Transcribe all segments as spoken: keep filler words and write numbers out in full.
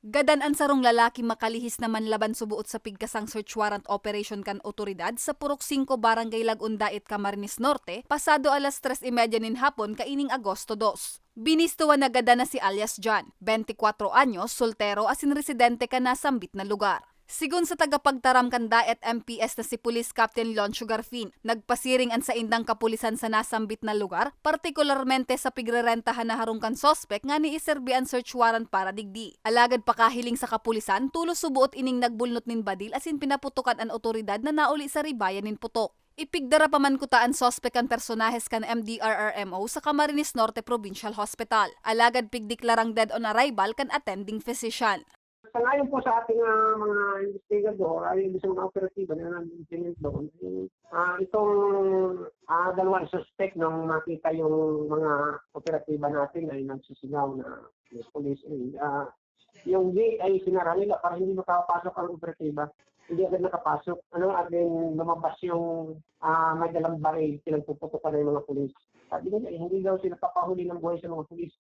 Gadan an sarong lalaki makalihis na manlaban suboot sa pigkasang search warrant operation kan otoridad sa Purok singko, Barangay Lagon, Daet, Camarines Norte, pasado alas tres y media nin hapon kaining Agosto dos. Binistuhan na gadan na si alias John, bente kwatro anyos, soltero asin residente kan nasambit na lugar. Sigon sa tagapagtaram kan Daet M P S na si Police Captain Leoncio Garfin, nagpasiring an saindang kapulisan sa nasambit na lugar, partikularmente sa pigrerentahan na harong kan suspek ngani iserbi an search warrant para digdi. Alagad pakahiling sa kapulisan, tolos suboot ining nagbulnot nin badil asin pinaputokan an otoridad na nauli sa ribayan nin putok. Ipigdara pa man kuta an suspek kan personahes kan M D R R M O sa Camarines Norte Provincial Hospital. Alagad pigdeklarang dead on arrival kan attending physician. Sangayon po sa ating, ah, mga investigador, ay isang mga operatiba na nag-implement doon, eh, ah, itong, ah, dalawang suspek, nung makita yung mga operatiba natin ay nagsisigaw na may pulis, eh, ah, yung gate ay sinara nila para hindi makapasok ang operatiba. Hindi agad nakapasok. Ano, at then lumabas yung, ah, may dalang baril, pinagpuputukan ng mga pulis. Sabi nila, eh, hindi daw sila papahuli ng buhay sa mga pulis.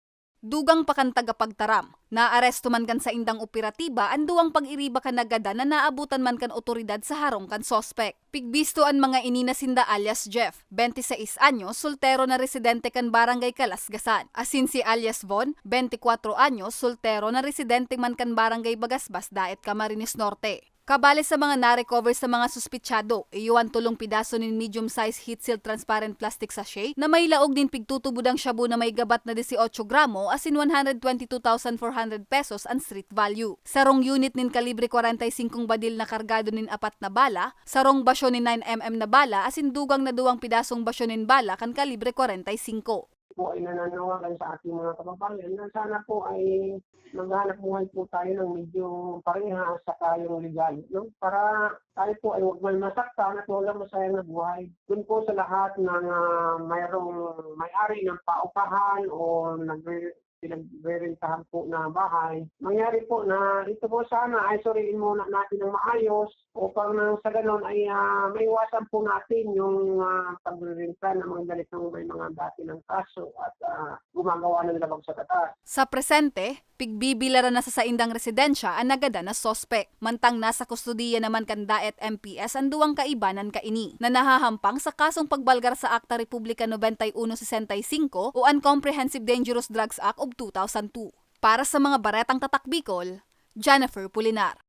Dugang pa kan tagapagtaram, naaresto man kan saindang operatiba an duwang pag-iriba kan nagadan na naabutan man kan otoridad sa harong kan suspek. Pigbisto an mga ini na sinda alias Jeff, bente seis anyos, soltero na residente kan Barangay Kalasgasan, asin si alias Von, bente kwatro anyos, soltero na residente man kan Barangay Bagasbas, Daet, Camarines Norte. Kabale sa mga na-recover sa mga suspitsado, iyo an tolong pidaso nin medium-sized heat-sealed transparent plastic sachet na may laog nin pigtutubod ang shabu na may gabat na dieciocho gramo asin one hundred twenty two thousand four hundred pesos an street value. Sarong unit nin kalibre kwarenta y singkong badil na kargado nin apat na bala, sarong basyo nin nine M M na bala asin dugang na duwang pidasong basyo nin bala kan kalibre kwarenta y singko. Po ay nananawagan sa ating mga kababayan na sana po ay maghanap buhay po tayo ng medyo parehas sa tayong legal, no? Para tayo po ay huwag man masaktan at walang masayang na buhay. Dun po sa lahat ng, ah, mayroong may-ari ng paupahan o nagre-, pinagre-rentahan po na bahay, mangyari po na ito po sana ay suriin muna natin ng maayos upang nang sa ganon ay, ah, maiwasan po natin yung, ah, pagrerenta ng mga ganitong may mga dati ng kaso at, ah, gumagawa ng labag sa batas. Sa presente, pigbibilaran na sa saindang residensya an nagadan na suspek, mantang nasa kustodiya naman kan Daet M P S an duwang kaibanan kaini, na nahahampang sa kasong pagbalgar sa Akta Republika noventa y uno sesenta y cinco o an Comprehensive Dangerous Drugs Act of two thousand two. Para sa mga baretang tatak Bicol, Jennifer Pulinar.